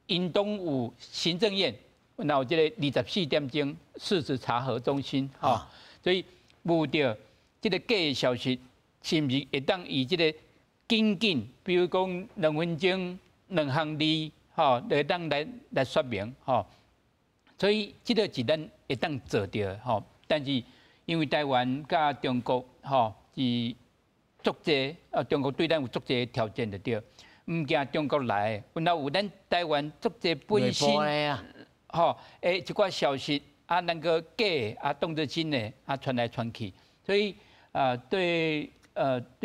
，𪜶拢有行政院，若有这个24点钟事实查核中心，吼，所以无著这个假的消息，是毋是会当以这个紧紧，比如讲2分钟两行字，吼，会当来说明，吼。所以这个是咱会当做著的，吼。但是因为台湾佮中国，吼，是足济，中国对咱有足济挑战就对，毋惊中国来，阮若有咱台湾足济本身，吼，一寡消息啊，咱阁假啊，当做真的啊，传来传去，所以啊，对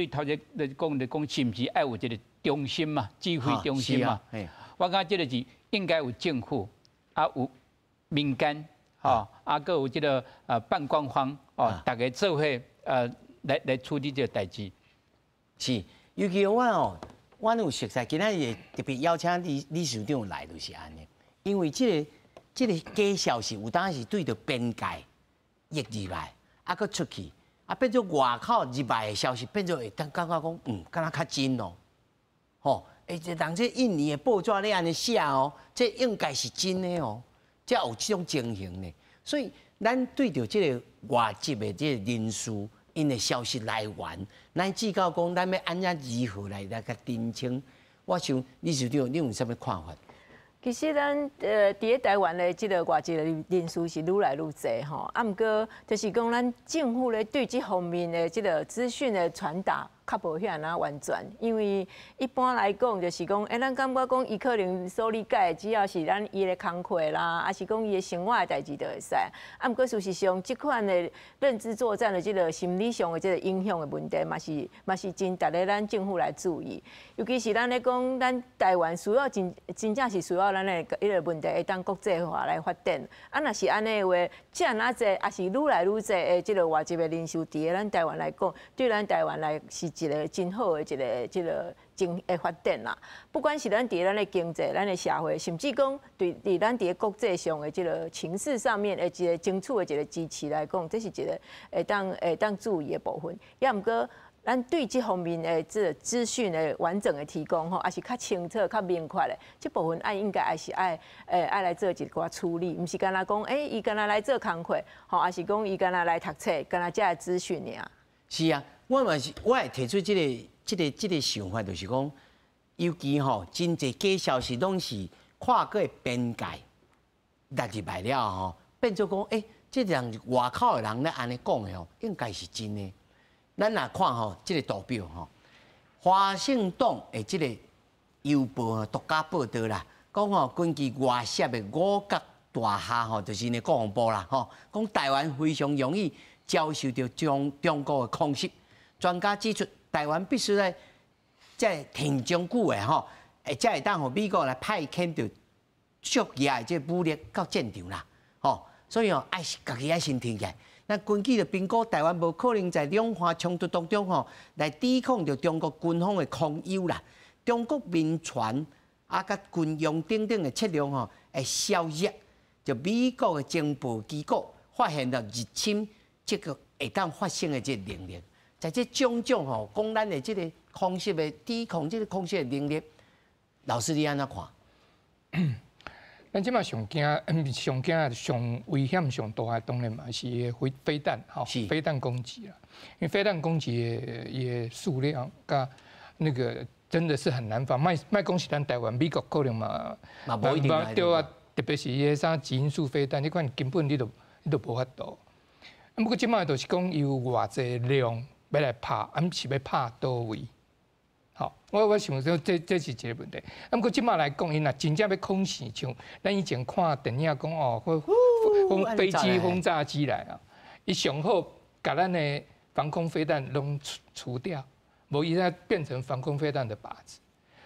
头前来讲来讲，是毋是爱有一个中心嘛，指挥中心嘛？我感觉这个是应该有政府啊，有民间，吼，啊，阁有这个半官方哦，大家做伙来处理这个代志。是，尤其我哦，我有熟似，今仔日特别邀请李理事长来，就是按呢，因为这个假消息有当时对著边界溢入来，啊，阁出去，啊，变做外口入来的消息，变做会当感觉讲，敢若较真哦，吼，欸，这人这印尼的报纸咧按呢写哦，这应该是真的哦，才有这种情形呢。所以，咱对著这个外籍的这个人士，𪜶的消息来源，乃至到讲咱欲按怎如何来共澄清，我想理事长，你有啥物看法？其实咱伫咧台湾的这个外籍的人士是愈来愈济吼，啊，毋过就是讲咱政府咧对这方面的这个资讯的传达，較無遐爾完全，因為一般來講就是講，咱感覺講伊可能所理解，只要是咱伊的工課啦，抑是講伊的生活的代誌就會使。啊，毋過事實上，這款的認知作戰的這個心理上的這個影響的問題，嘛是真值得咱政府來注意。尤其是咱咧講，咱台灣需要真真正是需要咱的彼個問題會當國際化來發展。啊，若是按呢的話，遮爾濟，抑是愈來愈濟的這個外籍的人士，佇咧咱台灣來講，對咱台灣來是一個真好的一個這個真的發展啦。不管是咱佇咱的經濟、咱的社會，甚至講對佇咱佇國際上的這個情勢上面的一個爭取的一個支持來講，這是一個會當注意的部分。也毋過，咱對這方面的這個資訊的完整的提供吼，抑是較清楚、較明確的，這部分愛應該還是愛來做一寡處理，毋是干焦講，伊干焦來做工課，吼，抑是講伊干焦來讀冊，干焦這個資訊爾。是啊，我嘛是，我會提出這個想法，就是講，尤其吼，真濟假消息攏是跨過邊界納入來了吼，變做講，這人外口的人咧按呢講的吼，應該是真的。咱若看吼，這個圖表吼，華盛頓的這個郵報獨家報導啦，講吼，根據外泄的五角大廈吼，就是呢國防部啦吼，講台灣非常容易遭受著中國的空襲。專家指出，台灣必須咧這挺中久的吼，才會當予美國來派遣著足額的這武力到戰場啦，吼。所以吼，愛家己愛先挺起來。那根據著評估，台灣無可能在兩岸衝突當中吼來抵抗著中國軍方的空優啦。中國民船啊，佮軍用等等的策略吼，會削弱就美國的情報機構發現著入侵這個會當發生的這個能力，在這種種吼，講咱的這個空襲的抵抗這個空襲的能力，老師你按怎看？咱這馬上驚、上驚、上危險、上大的，當然嘛是飛彈吼，飛彈攻擊啦。因為飛彈攻擊的數量，佮那個真的是很難防。莫莫講是咱台灣，美國可能嘛，嘛無一定對啊，特別是彼個啥極音速飛彈，這款根本你都無法度。不過這馬就是講有偌濟量欲來拍，啊，毋是欲拍佗位。吼，我想說這是一個問題。啊，毋過這馬來講，伊若真正欲空襲，像咱以前看電影講哦，轟飛機轟炸機來啊，伊上好共咱的防空飛彈攏除掉，無伊才變成防空飛彈的靶子。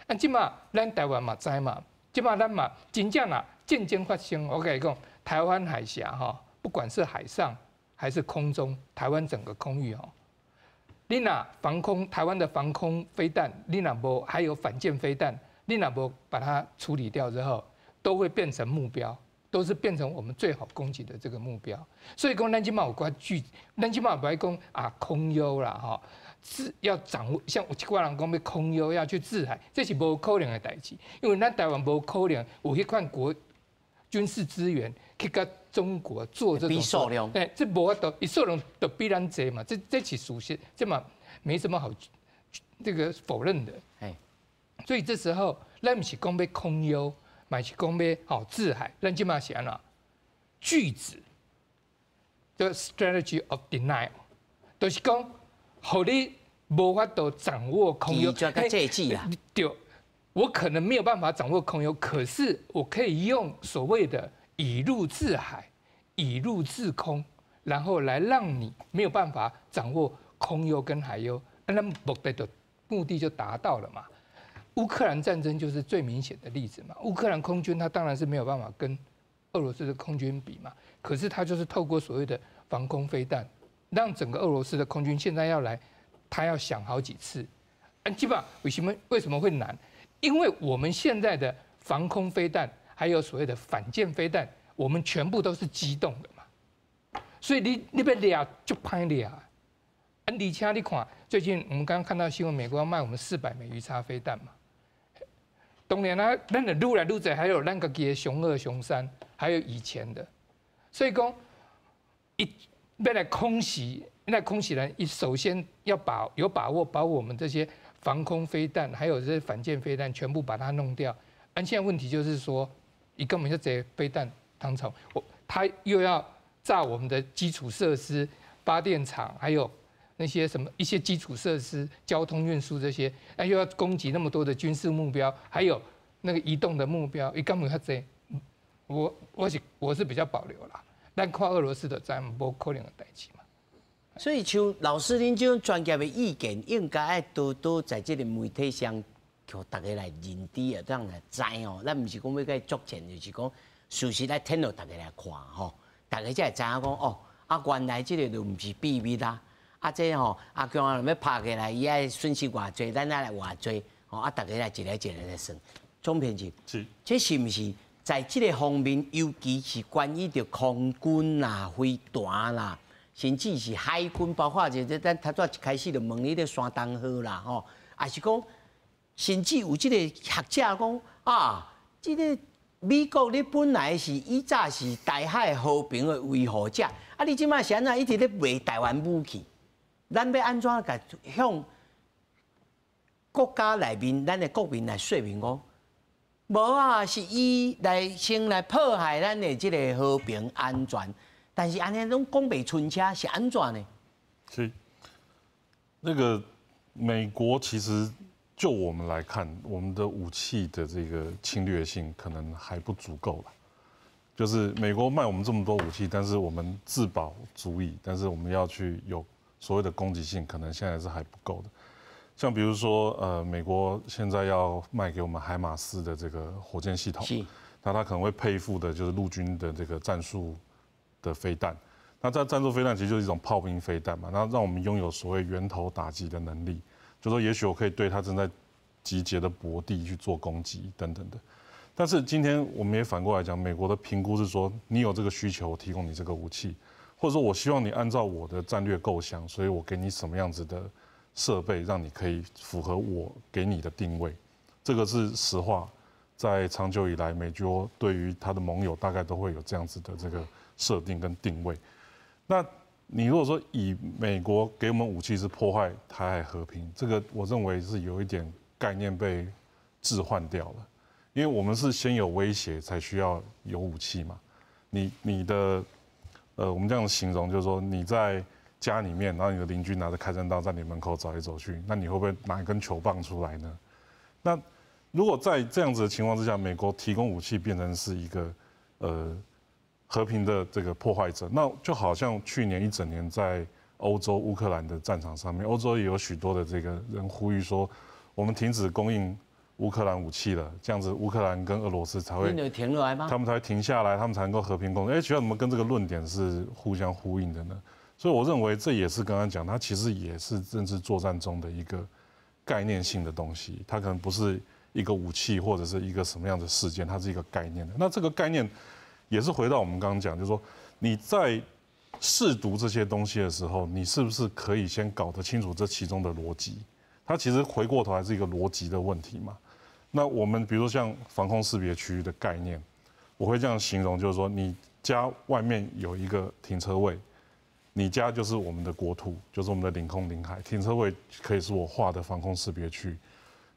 啊，這馬咱台灣嘛知嘛，這馬咱嘛真正若戰爭發生，我共你講，台灣海峽吼，不管是海上還是空中，台灣整個空域吼。你若防空台灣的防空飛彈，你若無還有反艦飛彈，你若無把它處理掉之後，都會變成目標，都是變成我們最好攻擊的這個目標。所以講，咱這馬有關句，咱這馬毋愛講啊空優啦吼，是要掌握，像有一寡人講欲空優要去制海，這是無可能的代誌，因為咱台灣無可能有彼款國軍事資源去佮中國做這種比數量，欸，這無法度，伊數量都比咱濟嘛，這是事實，這嘛沒什麼好這個否認的。所以這時候，咱毋是講欲空優，嘛是講欲吼制海，咱這馬是按怎拒止，這 strategy of denial，就是講，予你無法度掌握空優，拒制啦。對，我可能沒有辦法掌握空優，可是我可以用所謂的以陸制海，以陸制空，然後來讓你沒有辦法掌握空優跟海優，那目的就達到了嘛。烏克蘭戰爭就是最明顯的例子嘛。烏克蘭空軍他當然是沒有辦法跟俄羅斯的空軍比嘛，可是他就是透過所謂的防空飛彈，讓整個俄羅斯的空軍現在要來，他要想好幾次。基本上為什麼會難？因為我們現在的防空飛彈還有所謂的反艦飛彈，我們全部都是機動的嘛，所以你欲掠就歹掠。啊，而且你看，最近我們剛剛看到新聞，美國要賣我們400枚魚叉飛彈嘛。當然啊，咱的愈來愈濟，還有咱家己的雄二、雄三，還有以前的，所以講，伊欲來空襲，欲來空襲呢，伊首先要有把握把我們這些防空飛彈，還有這些反艦飛彈全部把它弄掉。啊，現在問題就是說，伊根本就這些飛彈當中，他又要炸我們的基礎設施、發電廠，還有那些什么一些基础设施、交通运输这些，那又要攻击那么多的军事目标，还有那个移动的目标，伊敢有遐濟？我是比较保留啦。咱看俄罗斯就知無可能的代誌嘛。所以像老師恁這種專業的意見，應該愛多多在這個媒體上，予大家來認知啊，這樣來知哦。咱毋是講欲共伊作戰，就是講事實來展予大家來看吼，大家才會知影講哦，啊原來這個就毋是秘密啊。啊，這吼阿強啊，欲拍過來，伊愛損失偌濟，咱愛來偌濟，吼啊，大家來一个一个來算。總編輯，這是毋是在這個方面，尤其是關於著空軍啦、飛彈啦，甚至是海軍，包括這咱頭拄仔一開始就問你咧山東號啦，吼，抑是講，甚至有這個學者講啊，這個美國你本來是以早是台海和平的維護者，啊，你這擺是按怎一直咧賣台灣武器？咱欲按怎共向國家內面，咱的國民來說明講，無啊，是伊來先來破壞咱的這個和平安全，但是按呢攏講袂順車，是按怎呢？是那個美國其實就我們來看，我們的武器的這個侵略性可能還不足夠啦。就是美國賣我們這麼多武器，但是我們自保足矣，但是我們要去有所謂的攻擊性，可能現在是還不夠的。像比如說，美國現在要賣給我們海馬斯的這個火箭系統，那它可能會配附的就是陸軍的這個戰術的飛彈。那這戰術飛彈其實就是一種炮兵飛彈嘛，那讓我們擁有所謂源頭打擊的能力，就說也許我可以對它正在集結的泊地去做攻擊等等的。但是今天我們也反過來講，美國的評估是說，你有這個需求，我提供你這個武器。或者說我希望你按照我的戰略構想，所以我給你什麼樣子的設備，讓你可以符合我給你的定位。這個是實話，在長久以來，美國對於他的盟友大概都會有這樣子的這個設定跟定位。那你如果說以美國給我們武器是破壞台海和平，這個我認為是有一點概念被置換掉了，因為我們是先有威脅才需要有武器嘛。你的，我們這樣形容就是說，你在家裡面，然後你的鄰居拿着開山刀在你門口走來走去，那你會不會拿一根球棒出來呢？那如果在這樣子的情況之下，美國提供武器變成是一個和平的這個破壞者，那就好像去年一整年在歐洲烏克蘭的戰場上面，歐洲也有許多的這個人呼籲說，我們停止供應烏克蘭武器了，這樣子烏克蘭跟俄羅斯才會停落來嗎？他們才會停下來，他們才能夠和平共處。哎，覺得怎麼跟這個論點是互相呼應的呢？所以我認為這也是剛剛講，它其實也是認知作戰中的一個概念性的東西，它可能不是一個武器或者是一個什麼樣的事件，它是一個概念的。那這個概念也是回到我們剛剛講，就是說你在試讀這些東西的時候，你是不是可以先搞得清楚這其中的邏輯？它其實回過頭還是一個邏輯的問題嘛。那我們比如說像防空識別區的概念，我會這樣形容，就是說你家外面有一個停車位，你家就是我們的國土，就是我們的領空領海，停車位可以是我劃的防空識別區。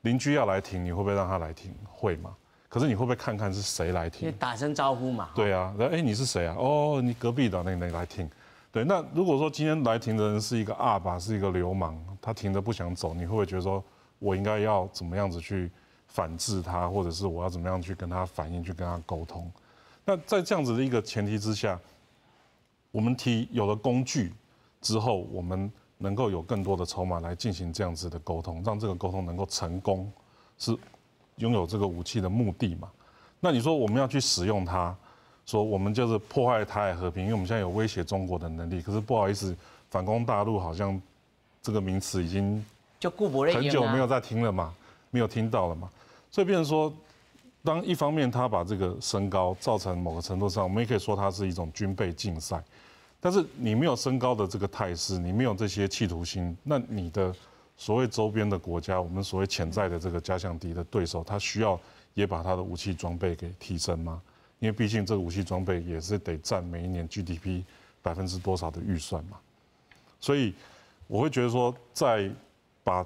鄰居要來停，你會不會讓他來停？會嗎？可是你會不會看看是誰來停？打聲招呼嘛。對啊，哎，你是誰啊？哦，你隔壁的那個來停。對，那如果說今天來停的人是一個鴨霸，是一個流氓，他停著不想走，你會不會覺得說我應該要怎麼樣子去反制他，或者是我要怎麼樣去跟他反映，去跟他溝通？那在這樣子的一個前提之下，我們提有了工具之後，我們能夠有更多的籌碼來進行這樣子的溝通，讓這個溝通能夠成功，是擁有這個武器的目的嘛？那你說我們要去使用它，說我們就是破壞台海和平，因為我們現在有威脅中國的能力。可是不好意思，反攻大陸好像這個名詞已經很久沒有再聽了嘛，沒有聽到了嘛。所以變成說，當一方面他把這個升高，造成某個程度上，我們也可以說它是一種軍備競賽。但是你沒有升高的這個態勢，你沒有這些企圖心，那你的所謂周邊的國家，我們所謂潛在的這個假想敵的對手，他需要也把他的武器裝備給提升嗎？因為畢竟這個武器裝備也是得佔每一年 GDP 百分之多少的預算嘛。所以我會覺得說，在把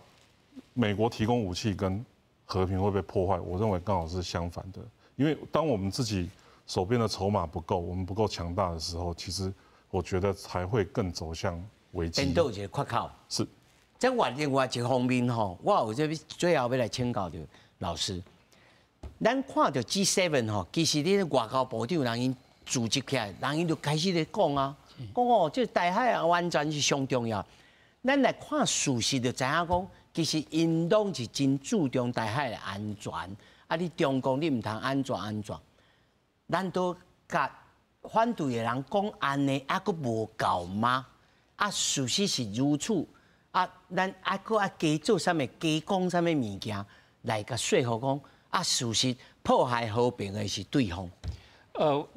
美國提供武器跟和平會被破壞，我認為剛好是相反的。因為當我們自己手邊的籌碼不夠，我們不夠強大的時候，其實我覺得才會更走向危機。顛倒一个缺口。是。這我另外一方面吼，我有這最後欲來請教著老師，咱看著 G7 吼，其實恁外交部長人𪜶組織起來，人𪜶就開始咧講啊，講哦，這台海安全是上重要。咱來看事實就知影講，其實𪜶攏是真注重台海的安全。啊，你中共你毋通按怎按怎，咱都共反對的人講按呢，猶閣無夠嗎？啊，事實是如此。啊，咱猶閣愛加做啥物？加講啥物物件來共說服講？啊，事實破壞和平的是對方。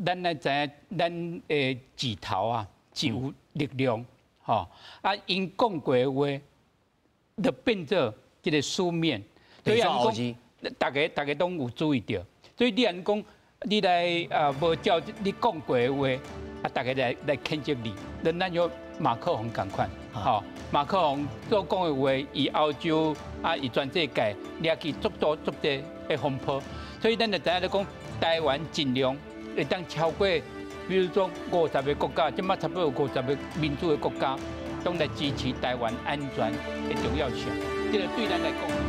咱來知影，咱的指頭啊是有力量，吼啊，𪜶講過的話，就變做這个書面。對啊，講，大家攏有注意著。所以你按講，你來啊，無照你講過的話，啊，大家來譴責你。咱有馬克宏仝款，吼，馬克宏所講的話，伊歐洲啊，伊全世界掠去足多足濟的風波，所以咱就知影咧講，台灣盡量會當超過，比如說50個國家，這馬差不多有50個民主的國家，攏來支持台灣安全的重要性。這個對咱來講。